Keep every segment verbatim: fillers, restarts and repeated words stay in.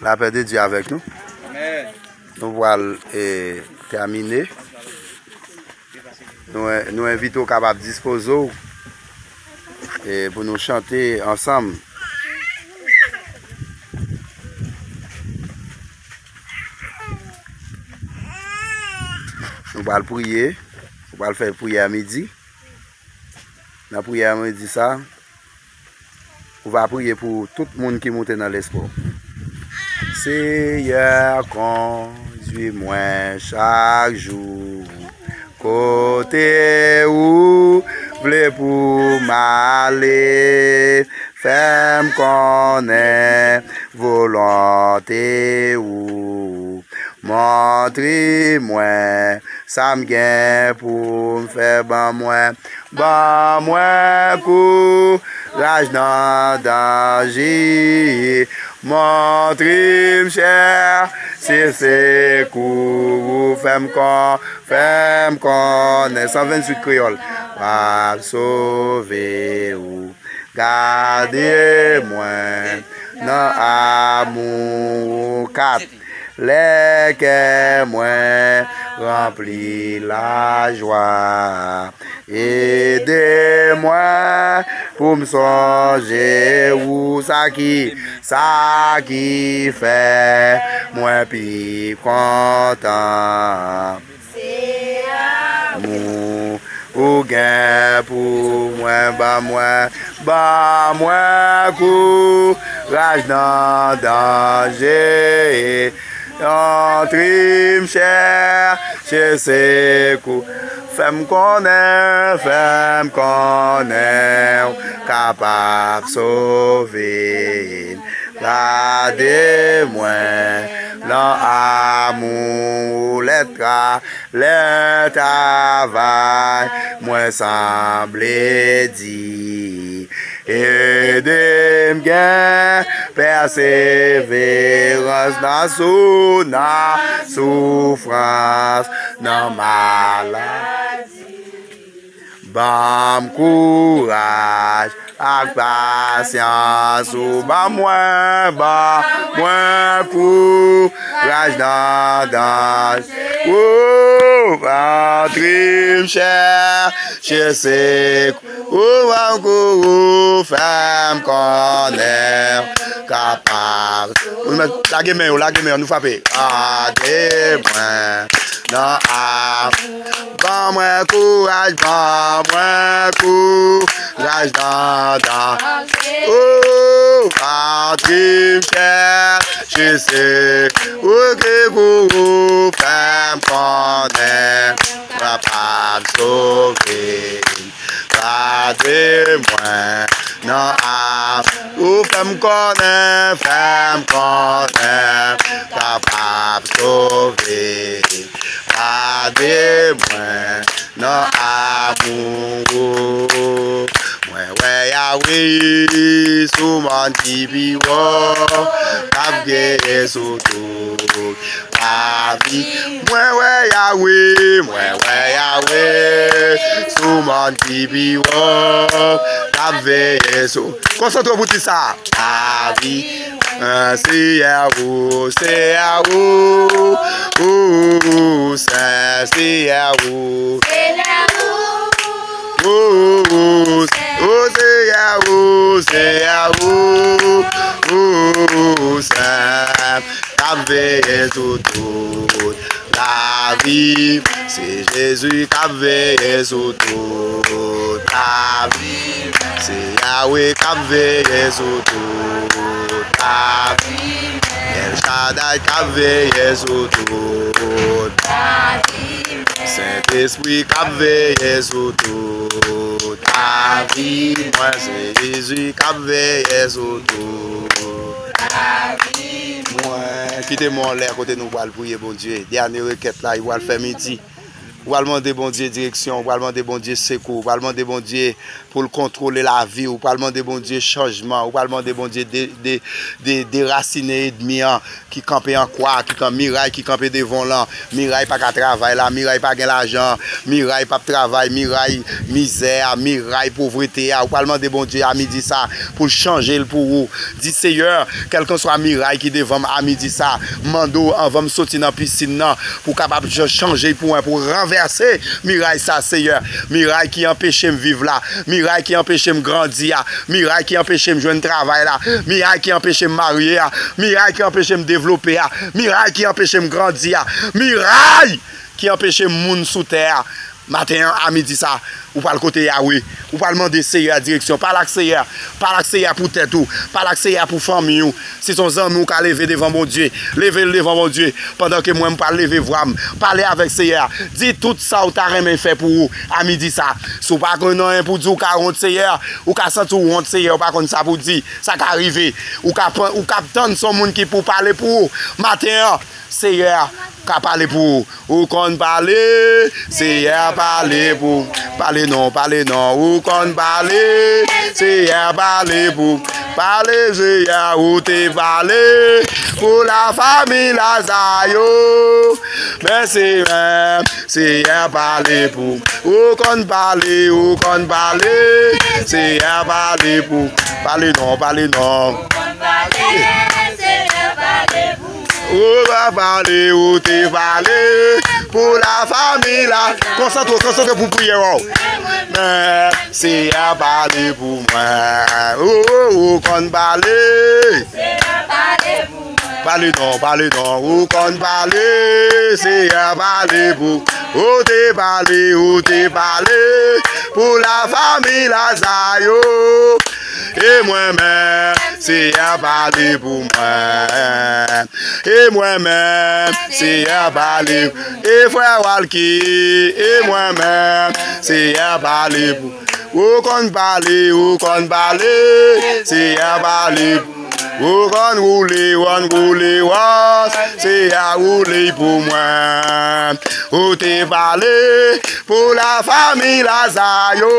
Lapè de Dye avèk nou. Nou pral e, tèmine. Nou, nou envite w kapab dispoze w e, pou nou chante ansanm. Nou pral priye. Nou pral fè priyè midi. Nan priyè midi sa, ou va priye pou tout moun ki moute nan lespri w. Seyè, kondui mwen chak jou kote ou vle pou m ale. Fè m konnen volonte ou. Montre mwen sa m gen pou m fè. Ban mwen, ban mwen kouraj nan danje. Montre m chèche sekou ou. Fè m kon, fè m konnen. San venntuit kreyòl. W ap sove ou. Gade mwen nan amou ou. Kat. Lè kè mwen ranpli lajwa, ede mwen pou m sonje ou. Sa ki, sa ki fè mwen pi kontan. Se amou ou gen pou mwen. Ban mwen, ban mwen kouraj nan danje. Montre m chèche sekou. Fè m konnen, fè m konnen ou kapab sove m. Gade mwen nan amou ou. Lè tra, lè travay mwen sanble di. Ede m gen pèseverans nan sou, nan soufrans, nan maladi. Ban m kouraj ak pasyans ou. Ban mwen, ban mwen kouraj nan danje. Ou montre m chèche sekou. Ou ban m kou, ou fè m konnen ou kapab. Ou mèt lage men yo, lage men yo, nou frape. Gade mwen nan a. Ban mwen kouraj, ban mwen kouraj nan danje. Ou montre m chèche sekou. Ou ki kou, ou fè m konnen ou kapab sove m. Gade mwen nan a. Ou fè m konnen, fè m konnen ou kapab sove. Gade mwen nan amou ou. Mwen wè Yawe sou mòn ki pi wo, k ap veye sou tout lavi. Mwen wè Yawe, mwen wè Yawe sou mòn ki pi wo, k ap veye sou. Konsantre w pou tit sa. Lavi, Seyè ou, Seyè ou, ou, ou, Seyè, Seyè ou. Ou, ou, ou, Seyè ou, Seyè ou, ou, ou, Seyè, k ap veye sou tout lavi m. Se Jezi k ap veye sou tout lavi m. Se Yawe k ap veye sou tout lavi m. El Shaddai k ap veye sou tout lavi m. Sentespri k ap veye sou tout lavi mwen. Se Jezi k ap veye sou tout lavi mwen. Kite mwen yon lè kote nou pral priye Bondye. Dènye rekèt la, li pral fè midi. Ou pral mande Bondye direksyon, ou pral mande Bondye sekou, ou pral mande Bondye pou l kontwole lavi w, ou pral mande Bondye chanjman, ou pral mande Bondye de, de, de, derasinen ènmi an ki kanpe an kwa, ki kan, miray ki kanpe devan w lan, miray pa ka travay la, miray pa gen lajan, miray p ap travay, miray mizè a, miray povrete a, ou pral mande Bondye a midi sa pou l chanje l pou ou. Di, Seyè, kèlkanswa miray ki devan m a midi sa, m mande w anvan m soti nan pisin nan, pou w kapab ch-, chanje l pou mwen, pou w ranvèse miray sa, Seyè. Miray ki anpeche m viv la, miray ki anpeche m grandi a, miray ki anpeche m jwenn travay la, miray ki anpeche m marye a, miray ki anpeche m devlope a, miray ki anpeche m grandi a, miray ki anpeche moun sou tè a. Maten an, a midi sa, ou pral kote Yawe. Ou pral mande Seyè a direksyon. Pale ak Seyè a. Pale ak Seyè a pou tèt ou. Pale ak Seyè a pou fanmi ou. Si se yon zanmi ou ka leve devan Bondye, leve l devan Bondye. Pandan ke mwen, m pral leve vwa m. Pale avèk Seyè a. Di tout sa ou ta renmen fè pou ou a midi sa. Si w pa konn anyen pou di, ou ka wont, Seyè. Ou ka santi w wont, Seyè. Ou pa konn sa pou di. Sa ka rive. Ou ka, ou ka tann se yon moun ki pou pale pou ou. Maten an, Seyè a ka pale pou ou. Ou konn pale, Seyè a pale pou. Pale non, pale non. Ou konn pale, Seyè a pale pou. Pale, Seyè, ou te pale pou lafanmi Lazayo. Men se menm, Seyè a pale pou. Ou konn pale, ou konn pale, Seyè a pale pou. Pale non, pale non. Ou konn pale, Seyè a pale pou. Ou va pale, ou te pale pou lafanmi la. Konsantre w, konsantre w pou priyè w. Men, Seyè a pale pou mwen. Ou, ou, ou konn pale. Pale non, pale non, ou konn pale. Seyè a pale pou. Ou te pale, ou te pale pou lafanmi Lazayo. E mwen menm, Seyè a pale pou mwen. E mwen menm, Seyè a pale. E frè Walky, e mwen menm, Seyè a pale pou. Ou konn pale, ou konn pale, Seyè a pale pou. Ou konn woule, ou konn woule, wòs, Seyè a woule pou mwen. Ou te pale pou lafanmi Lazayo.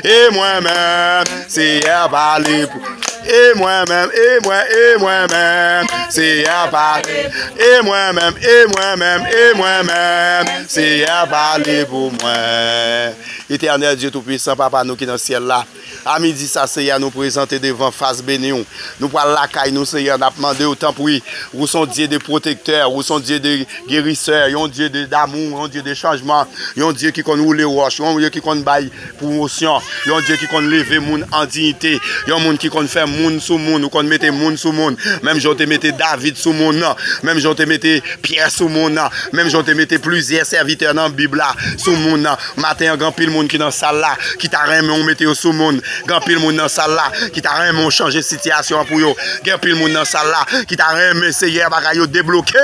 E mwen menm, Seyè a pale pou. E mwen menm, e mwen, e mwen menm, Seyè a pale. E mwen menm, e mwen menm, e mwen menm, Seyè a pale pou mwen. Etènèl Dye Toupisan, Papa nou ki nan syèl la, a midi sa, Seyè, nou prezante devan fas beni w. Nou pral lakay nou, Seyè, n ap mande w, tanpri, ou se yon Dye de pwotektè, ou se yon Dye de gerisè, yon Dye de damou, yon Dye de chanjman, yon Dye ki konn woule wòch, yon Dye ki konn bay pwomosyon, yon Dye ki konn leve moun an diyite, yon moun ki konn fè moun sou moun, ou konn mete moun sou moun, menm jan w te mete David sou moun nan, menm jan w te mete Pyè sou moun nan, menm jan w te mete plizyè sèvitè nan Bib la sou moun nan. Maten an, gen anpil moun ki nan sal la, ki ta renmen w mete yo sou moun. Gen anpil moun nan sal la, ki ta renmen w chanje sitiyasyon an pou yo. Gen anpil moun nan sal la, ki ta renmen, Seyè, bagay yo debloke.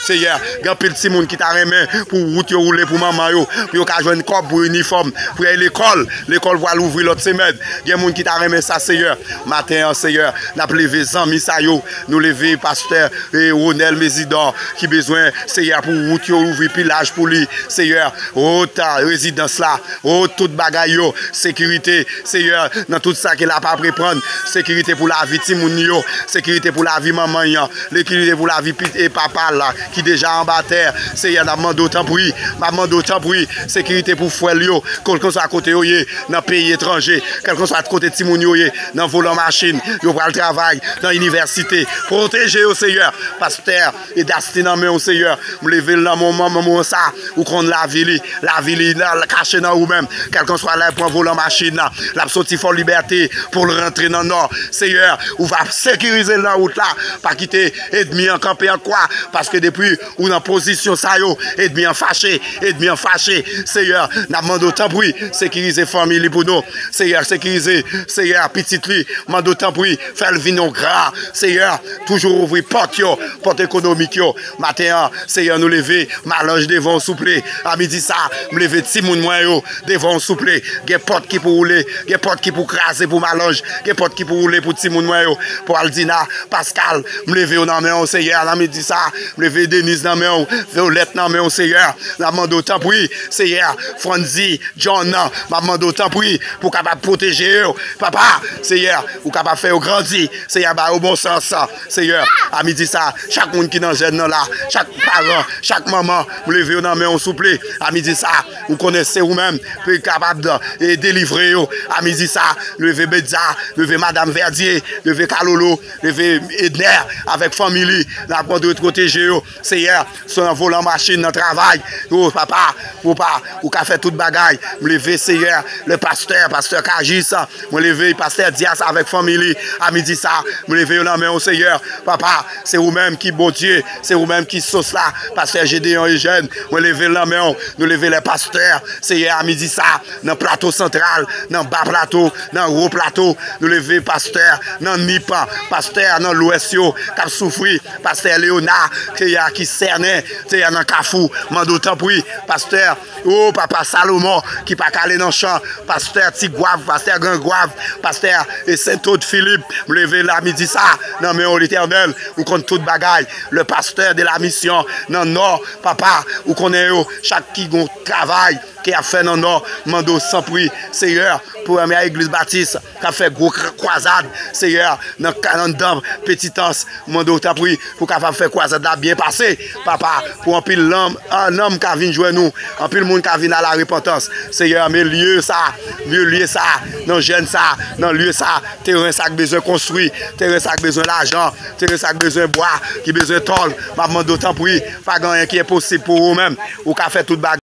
Seyè, gen anpil timoun ki ta renmen pou wout yo woule pou manman yo, pou yo ka jwenn kòb pou inifòm, pou y al lekòl. Lekòl pral ouvri lòt semèn. Gen moun ki ta renmen sa, Seyè. Maten an, Seyè, n ap leve zanmi sa yo. Nou leve pastè, e, Ronel Mezidor ki bezwen, Seyè, pou wout yo ouvri pi laj pou li. Seyè, o, ta rezidans la, o, tout bagay yo, sekirite, Seyè, nan tout sa ke l ap antreprann, sekirite pou lavi timoun yo, sekirite pou lavi manman l, sekirite pou lavi pit-, e papa l la, ki deja anba tè. Seyè, n ap mande w tanpri, m ap mande w tanpri, sekirite pou frè l yo, kèlkanswa kote yo ye, nan peyi etranje, kèlkanswa kote timoun yo ye, nan volan machin, yo pral travay, nan inivèsite. Pwoteje yo, Seyè. Pastè Edastin nan men w, Seyè. M leve l nan moman, moman sa. Ou konn lavi li. Lavi li nan, kache nan ou menm. Kèlkanswa lè l pran volan machin nan, l ap soti Fò Libète pou l rantre nan Nò. Seyè, ou va sekirize l nan wout la. Pa kite ènmi an kanpe an kwa. Paske depi ou nan pozisyon sa yo, ènmi an fache, ènmi an fache. Seyè, n ap mande w tanpri, sekirize fanmi li pou nou. Seyè, sekirize, Seyè, pitit li. Mande w tanpri, fè l vin yon gran, Seyè, toujou ouvri pòt yo, pòt ekonomik yo. Maten an, Seyè, nou leve Malanj devan w, souple. A midi sa, m leve timoun mwen yo devan w, souple. Gen pòt ki pou woule, gen pòt ki pou kraze pou Malanj, gen pòt ki pou woule pou timoun mwen yo, pou Aldina, Paskal. M leve yo nan men w, Seyè, nan midi sa, m leve Deniz nan men w, Violette nan men w, Seyè. N ap mande w, tanpri, Seyè, Franzi, John, m ap mande w, tanpri, pou w kapab pwoteje yo. Papa, Seyè, ou kapab fè yo grandi. Seyè, ba yo bon sans. Seyè, a midi sa, chak moun ki nan jèn nan la, chak paran, chak manman, m leve yo nan men w, souple. A midi sa, ou konnen se ou menm ki kapab, e, delivre yo. A midi sa, leve Bedza, leve Madanm Verdier, leve Kalolo, leve Edner avèk fanmi li. N ap mande w pwoteje yo. Seyè, swa nan volan machin, nan travay. O, papa, ou pa, ou ka fè tout bagay. M leve, Seyè, le pastè, pastè Kajis. Mwen leve pastè Dias avèk fanmi li. A midi sa, mwen leve yo nan men w, Seyè. Papa, se ou menm ki Bondye, se ou menm ki sous la. Pastè Gédéon Eugène, mwen leve l nan men w. Nou leve lè pastè, Seyè, a midi sa, nan Plato Santral, nan Ba Plato, nan Wo Plato. Nou leve pastè nan Nip, pastè nan Lwès yo k ap soufri, pastè Léona, Seyè, ki sènen, Seyè, nan Kafou. Mande w, tanpri, pastè, o, papa Salomon, ki pa ka ale nan chan, pastè Tigwav, pastè Grangwav, pastè, e, Sentod Filip. M leve l a midi sa nan men w, Letènèl. Ou konn tout bagay. Le pasteur de la mission nan Nò, papa, ou konnen yo, chak ki gon travay ke y ap fè nan Nò, mande w, tanpri, Seyè, pou Premyè Egliz Batis k ap fè gwo kwa-, kwazad, Seyè, nan ka-, anndan Petitans, mande w, tanpri, pou w kapab fè kwazad la byen pase, papa, pou anpil nanm, a, nanm ka vin jwenn ou, anpil moun ka vin a la repantans. Seyè, men lye sa, men lye sa, nan jèn sa, nan lye sa, teren sa k bezwen konstwi, teren sa k bezwen lajan, teren sa k bezwen bwa, ki bezwen tòl, m ap mande w, tanpri, pa gen anyen ki enposib pou ou menm, ou ka fè tout bagay.